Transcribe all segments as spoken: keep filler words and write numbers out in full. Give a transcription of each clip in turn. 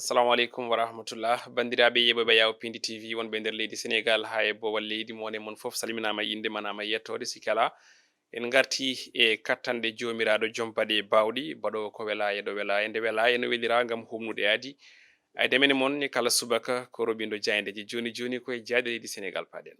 Assalamu aleykum wa rahmatullah. Banndiraaɓe yeɓoɓe Yawo Pindi T V, wonɓe nder leydi Senegal haa e boowal leydi, mo woni mon fof salminaama, innde ma naama, yettoode sikki alaa. En ngarti e kattanɗe Joomiraaɗo, jom baɗe baawɗi, baɗoowo ko welaa e ɗo welaa e nde welaa e no welira ngam humnude aadi. Ay demene mon ni kala subaka ko roɓindo jaayndeeji. Jooni jooni ko e jaaynde leydi Senegal paaɗen.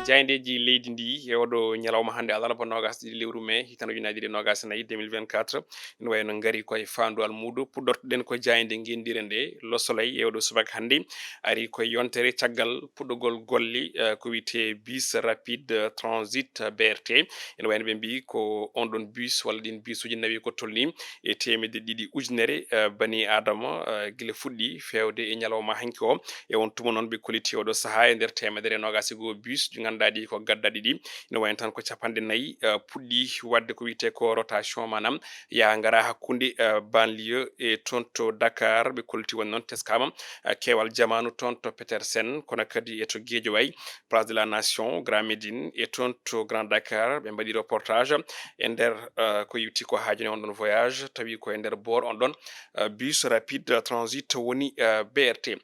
Jaayndeeji leydi ndi e oɗo ñalawma hannde alarba noogas ɗiɗi lewru mai hitande ujunaaji ɗiɗi e noogas e nayi, deux mille vingt-quatre, ene wayi no ngari koye faanduwal muuɗo. Puɗɗortoɗen ko jaaynde ngenndire nde, Le Soleil, e oɗo subaka hannde ari koye yontere caggal puɗɗogol golle, eh, ko wiyetee bus rapide, eh, transit, eh, B R T. Ene wayi no ɓe mbii ko on ɗon bus walla ɗin bus uji nawi ko tolni e teemedde ɗiɗi ujunere, eh, bani Adama, eh, gila fuɗɗi feewde e ñalawma hanki o. E on tuma noon ɓe kolliti oɗo sahaa e nder teemedere e noogas e goo bus ɗi ngannduɗaa ɗi ko gaddaɗi ɗi. Ene wayi tan ko capanɗe nayi, eh, puɗɗi waɗde ko wiyetee ko rotation, maanaam yaa ngara hakkunde, eh, banlieue e toon to Dakar. Ɓe kolliti woni noon teskaama, eh, keewal jamaanu toon to Petersen, kono kadi e to Guédiawaye, Place de la Nation, Grand Médine, e toon to Grand Dakar. Ɓe mbaɗi reportage e nder, eh, ko yewti ko haa jooni on ɗon voyage, tawi ko e nder boor on ɗon, eh, bus rapide transit woni, eh, B R T.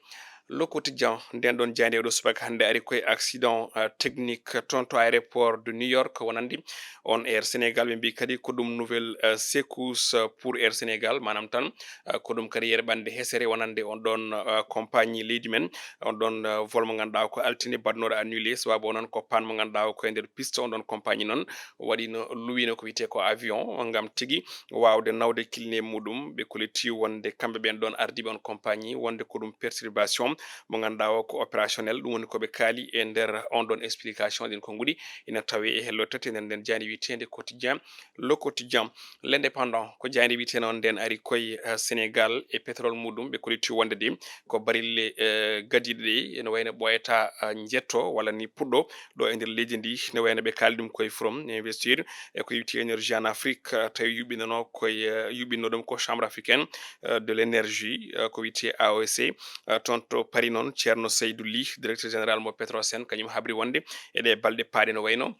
Le Quotidien, nden ɗon jaaynde oɗo subaka hannde ari koye accident, eh, technique toon to aéroport de New York, wonande on Air Sénégal. Ɓe mbii kadi ko ɗum nouvelle, eh, secousse pour Air Sénégal, maanaam tan, eh, ko ɗum kadi yerɓande hesere wonande on ɗon, eh, compagnie leydi men. On ɗon, eh, vol mo ngannduɗaa ko altine baɗnooɗo annulé, sababu o noon ko panne mo ngannduɗaa o ko e nder piste. On ɗon compagnie noon waɗino, luwino ko wiyetee ko avion ngam tigi waawde nawde kiline muɗum. Ɓe kolliti wonde kamɓe ɓen ɗon ardiiɓe on compagnie wonde ko ɗum perturbation mo ngannduɗaa o ko opérationnel. Ɗum woni ko ɓe kaali e nder on ɗon explication. Ɗin konnguɗi ina tawe e hello tati e nder nden jaaynde wiyeteende Quotidien, Le Quotidien. L'Indépendant, ko jaaynde wiyetee noon nden ari koye, eh, Sénégal e pétrole muɗum. Ɓe kolliti wonde de ko barille, eh, gadiiɗe ɗe ene wayno ɓooyata, eh, njetto walla ni puɗɗo ɗo e nder leydi ndi. Ne wayno ɓe kaali ɗum koye Forum Investir e ko yewti énergie en Afrique, eh, tawi yuɓɓinano koye, eh, yuɓɓinno ɗum ko Chambre africaine, eh, de l'énergie, eh, ko wiyetee A O C. Eh, toon to Paris noon, Ceerno Seydou Ly, directeur général mo Petrosen, kañum habri wonde e ɗe balɗe paaɗe no wayno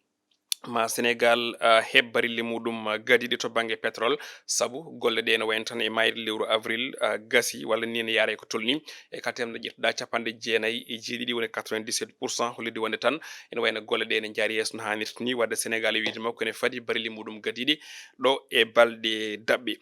ma Sénégal, ah, heɓ barille muɗum, ah, gadiiɗe to bannge pétrole, sabu golle ɗe no wayno tan e mayre lewru avril, ah, gasi walla ni ne yaara e ko tolni e ka teemedde ƴettuɗa capanɗe jeenayi e jeeɗiɗi, woni quatre-vingt-dix-sept pour cent, hollirde wonde tan ene wayno golle ɗe ne njaari yeeso no haanirta ni. Wadde Sénégal e wiyde makko ene fadi barille muɗum gadiiɗe ɗo e balɗe daɓɓe.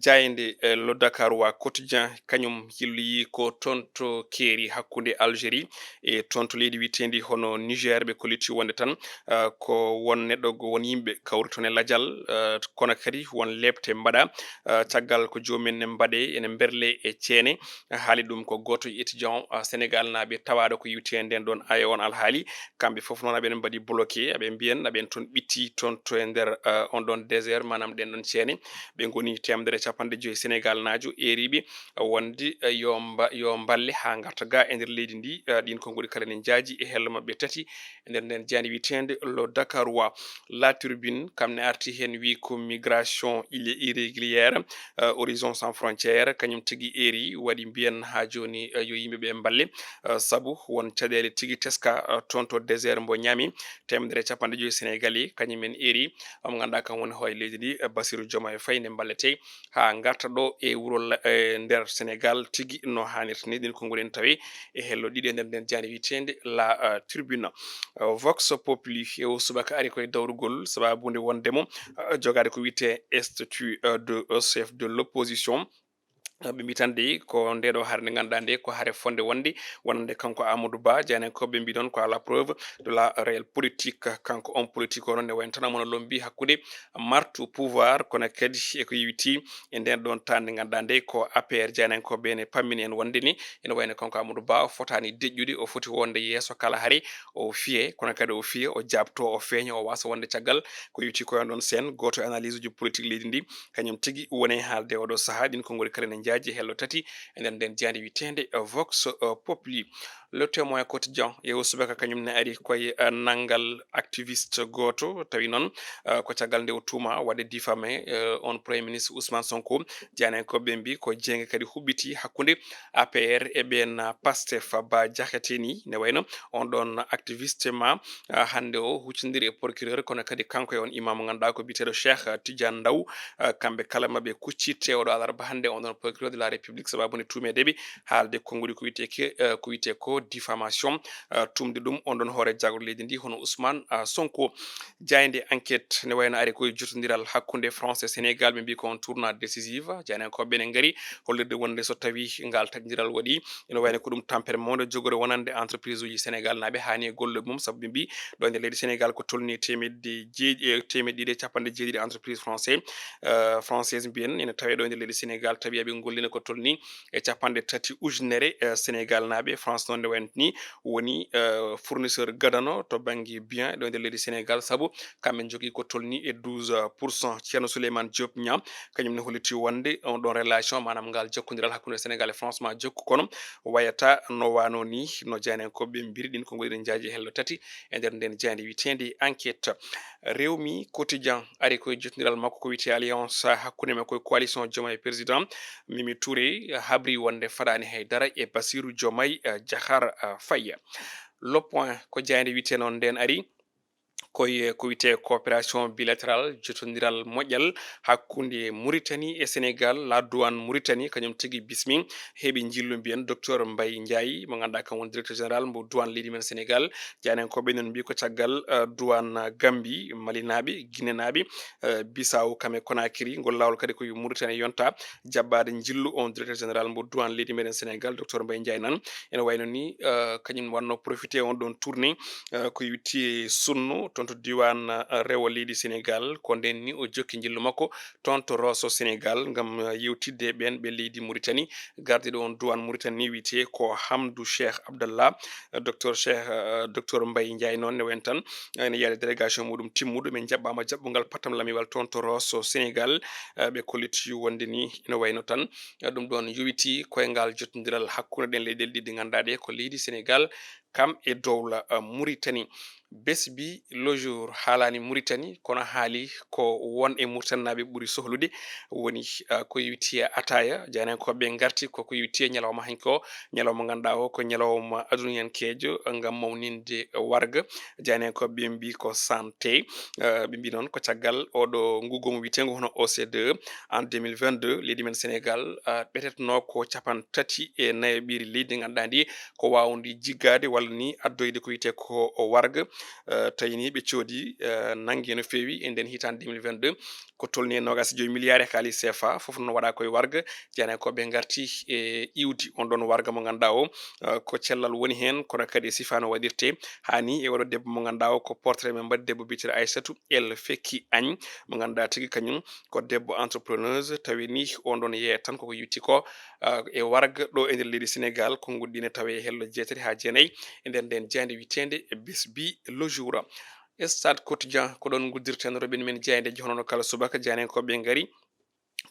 Jaaynde, eh, Le Dakarois Quotidien, kañum yilloyi ko toon to keeri hakkunde Algérie e toon to leydi wiyeteendi hono Niger. Ɓe kolliti wonde tan, ah, ko won neɗɗo go won yimɓe kawri toon e lajal, ah, kono kadi won leepte mbaɗa, ah, caggal ko joomum en ne mbaɗe ene mberle e ceene. Haali ɗum ko gooto e étudiant, ah, Sénégal naaɓe tawaaɗo ko yewti e nden ɗon, e on alhaali. Kamɓe fof noon aɓen mbaɗi bloqué, aɓen mbiyen aɓen toon ɓitti toon to e nder, ah, on ɗon désert, maanaam ɗen ɗon ceene. Ɓe ngoni teemedere capanɗe joyi Sénégal naajo eeriiɓe wonde, eh, yo mba-, yo mballe haa ngarta ga e nder leydi ndi. Eh, ɗin konnguɗi kala ne njaaji e hello maɓɓe tati e nder nden jaaynde wiyeteende Le Dakarois. La Tribune, kam ne arti heen, wi ko migration illé-, irrégulière, eh, Horizon Sans Frontières, kañum tigi eeri, waɗi mbiyen haa jooni, eh, yo yimɓe ɓe mballe, eh, sabu won caɗeele tigi teska, eh, toon to désert mbo Niamey, teemedere capanɗe joyi Sénégalais, kañum en eeri, mo ngannduɗaa kam woni hoore leydi ndi, eh, Bassirou Diomaye Faye, nde mballete haa ngarta ɗo e wuro la-, e nder Sénégal tigi no haanirta ni. Ɗin konnguɗi ene tawe e hello ɗiɗi e nder nden jaaynde wiyeteende La, eh, Tribune. Eh, Vox Populi e o subaka ari koye dawrugol sababu nde wonde mo, eh, jogaade ko wiyetee statut, eh, de, eh, chef de l'opposition. Eh, ɓe mbii tan de ko nde ɗo hare nde ngannduɗaa nde ko hare fonde wonde wonande kanko Amadou Ba. Jaayndiyankooɓe mbii noon ko à la preuve de la réelle politique. Kanko on politique o noon ne wayno tan omo no lombi hakkunde martu pouvoir, kono kadi e ko yewti e nden ɗon tan nde ngannduɗaa nde ko A P R. Jaayndiyankooɓe ne pammini en wonde ni ene wayno kanko Amadou Ba o fotaani deƴƴude, o foti wonde yeeso kala hare, o fiye, kono kadi o fiye, o jaabto, o feeña, o wasa wonde caggal ko yewti ko on ɗon seen. Gooto e analyse uji politique leydi ndi, kañum tigi woni e haalde oɗo sahaa. Ɗin konnguli kala ne njaaji e hello tati e nder nden jaaynde wiyeteende, eh, Vox, eh, Populi. Le Témoin Quotidien, yeewu subaka kañum ne ari koye, eh, nanngal activiste gooto, tawi noon, eh, ko caggal nde o tuuma waɗde diffamé, eh, on Premier Ministre Ousmane Sonko. Jeynankooɓe mbi ko jeynge kadi huɓɓiti hakkunde A P R e ɓeen Pastef. Ba Diakhaté ni, ne wayno on ɗon activiste ma, eh, hannde o huccondiri e procureur, kono kadi kanko e on imam mo ngannduɗaa ko biyeteeɗo Cheikh Tidiane Ndaw, eh, kamɓe kala maɓe kuccitte oɗo alarba hannde on ɗon procureur de la République, sababu nde tuumeede ɓe haalde konnguɗi ko wiyetee ke, eh, ko wiyetee ko diffamation, eh, tumde ɗum on ɗon hoore jaagorɗo leydi ndi hono Ousmane, eh, Sonko. Jaaynde Enquête ne wayno ari koye jotondiral hakkunde France e Sénégal, ɓe mbi ko on tournant décisive. Jeynankooɓe ɓe ne ngari hollirde wonde so tawi ngal taƴondiral waɗi, ene wayno ko ɗum tampere mawnde jogori wonande entreprise uji Sénégal naaɓe haani e golle mum, sabu ɓe mbi ɗo e nder leydi Sénégal ko tolni teemedde jeeɗi-, eh, teemeɗɗe ɗiɗi e capanɗe jeeɗiɗi entreprise français, eh, française mbiyen ene tawe ɗo e nder leydi Sénégal, tawi aɓe gollina ko tolni e capanɗe tati ujunere, eh, Sénégal naaɓe. France noon nde wayno ni woni, eh, fournisseur gadano to bannge bien ɗo e nder leydi Sénégal, sabu kamɓe njogii ko tolni e douze pour cent. Ceerno Souleymane Diop Niang, kañum ne holliti wonde on ɗon relation, maanaam ngal jokkondiral hakkunde Sénégal e France ma jokku, kono wayata no wano ni, no jeynankooɓe mbiri ɗin ko ngoni ɗen jaaji e hello tati e nder nden jaaynde wiyeteende Enquête. Rewmi Quotidien ari koye jotondiral makko ko wiyetee alliance hakkunde makko e coalition Diomaye Président. Mimi Touré habri wonde faɗaani hay dara e Bassirou Diomaye, eh, Diakhar, eh, Faye. Le Point ko jaaynde wiyetee noon nden ari. Koye ko wiyetee coopération bilatérale, jotondiral moƴƴal hakkunde Mauritanie e Sénégal. La Douane Mauritanie kañum tigi bismi heɓi njillu mbiyen docteur Mbaye Ndiaye, mo ngannduɗaa kam woni directeur général mbo douane leydi men Sénégal. Jeynankooɓe noon mbi ko caggal, eh, douane Gambie, Malinaaɓe, Guinénaaɓe, eh, Bissau, kam e Conakry. Ngol laawol kadi ko yo Mauritanie yonta jaɓɓaade njillu on directeur général mbo douane leydi meɗen Sénégal, docteur Mbaye Ndiaye Nane. Ene wayno ni, eh, kañum wanno profité on ɗon tournée, eh, ko wiyetee sunno toon to diiwaan, eh, rewo leydi Sénégal. Ko nden ni o jokki njillu makko toon to Rosso Sénégal ngam, eh, yewtidde e ɓeen ɓe leydi Mauritanie. Gardiiɗo on douane Mauritanie ni wiyetee ko Hamdou Cheikh Abdallah, eh, docteur Cheikh, eh, docteur Mbaye Ndiaye noon ne wayno tan, eh, ene yiyaade délégation muɗum timmuɗo, ɓe njaɓɓaama jaɓɓungal pattam lamiwal toon to Rosso Sénégal. Eh, ɓe kolliti wonde ni ene wayno tan, eh, ɗum ɗon yowitii koyngal jotondiral hakkunde ɗeen leyɗeele ɗiɗi ɗe ngannduɗaa ɗe ko leydi Sénégal kam e dowla, eh, Mauritanie. Besbi Le Jour haalaani Mauritanie, kono haali ko won e Mauritanie naaɓe ɓuri sohlude, woni, eh, ko wiyetee ataaya. Jeynankooɓe ɓe ngarti ko ko wiyetee ñalawma hanki o, ñalawma ngannduɗaa o ko ñalawma aduniyankeejo ngam mawninde warga. Jeynankooɓe ɓe mbi ko santé, eh, ɓe mbi noon ko caggal oɗo ngu goomu wiyeteengu hono O C D E en deux mille vingt-deux, leydi men Sénégal, eh, ɓetetnoo ko capanɗe tati e nayaɓiri leydi ndi ngannduɗaa ndi ko waawndi jiggaade walla ni addoyde ko wiyetee ko o warga, eh, tawi ni ɓe coodi, eh, nanngi no feewi e nden hitaande deux mille vingt-deux, ko tolni e noogaas e joy milliard e kaalis C F A, fof noon waɗaa koye warga. Jeynankooɓe ngarti e iwdi on ɗon warga mo ngannduɗaa o, eh, ko cellal woni heen, kono kadi e sifaa no waɗirtee. Haa ni e oɗo debbo mo ngannduɗaa o ko portrait men mbaɗi, debbo biyeteeɗo Aissatou El Feki Agne, mo ngannduɗaa tigi kañum ko debbo entrepreneuse, tawi ni on ɗon yeeya tan koko yewti ko, eh, e warga ɗo e nder leydi Sénégal, konnguɗi ɗi ne tawe e hello jeetati haa jeenayi e nder nden jaaynde wiyeteende Besbi Le Jour. Stade Quotidien, ko ɗon nguddirten roɓen men jaayndeeji hono no kala subaka, jeynankooɓe ngari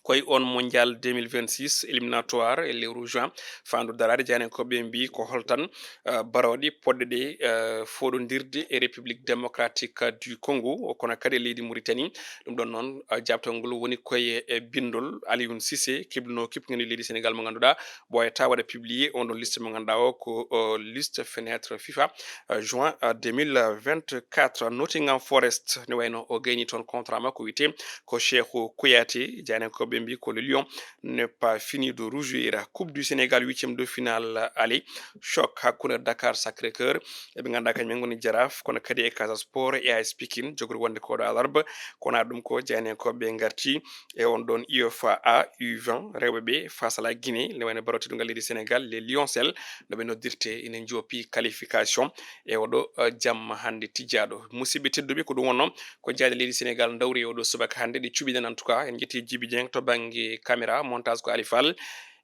koye on mondial deux mille vingt-six éliminatoire e lewru juin. Faandu daraade, jeynankooɓe mbi ko hol tan, eh, barooɗe poɗɗe ɗe, eh, foɗondirde e République Démocratique du Congo, kono kadi e leydi Mauritanie. Ɗum ɗon noon, eh, jaabtol ngol woni koye e bindol Aliou Cissé, kibluno kipngel leydi Sénégal mo ngannduɗaa ɓooyata waɗa publié on ɗon liste mo ngannduɗaa o ko, eh, liste fenêtre FIFA, eh, juin, eh, deux mille vingt-quatre. Nottingham Forest ne wayno o gayni toon contrat makko wiyetee ko Cheikhou Kouyaté, jeynankooɓe mbi ko le Lion n'est pas fini de rougir. Coupe du Sénégal, huitième de finale aller, choc hakkunde Dakar Sacré-Cœur, eɓe ngannduɗaa kañum en ngoni Jaraaf, kono kadi e Casa Sport e A S Pikine, jogori wonde ko ɗo alarba. Kono ɗum ko jeynankooɓe ngarti e on ɗon U F A A U vingt rewɓe ɓe face à la Guinée, ne wayno barootiiɗo ngal leydi Sénégal, les Lioncelles, no ɓe noddirtee, ina njoopi qualification e oɗo, eh, jamma hannde tijjaaɗo. Musidɓe tedduɓe, ko ɗum wonno ko jaaynde leydi Sénégal ndawri e oɗo subaka hannde, ɗe cuɓiɗen en tout cas. En njetti Djiby Dieng, Bannge caméra, montage ko Ali Fall.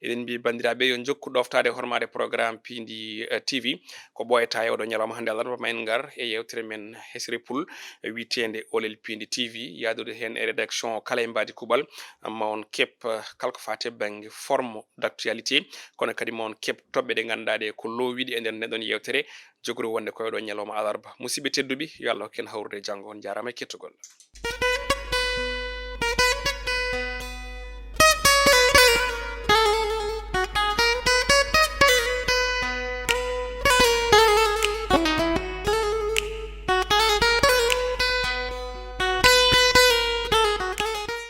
Eɗen mbiya banndiraaɓe yo njokku ɗoftaade hormaade programme Piindi, eh, T V. Ko ɓooyata e oɗo ñalawma hannde alarba, ma en ngar e yeewtere men hesre pul, eh, wiyeteende Olel Piindi T V, yahdude heen e rédaction kala e mbaadi kuuɓal, ma on keɓ, eh, kala ko faati e bannge forme d'actualité, kono kadi ma on keɓ toɓɓe ɗe ngannduɗaa ɗe ko loowiɗe e nder nden ɗon yeewtere, jogori wonde ko e oɗo ñalawma alarba. Musidɓe tedduɓe, yo Allah hokku en hawrude e janngo. On njaaraama e kettugol.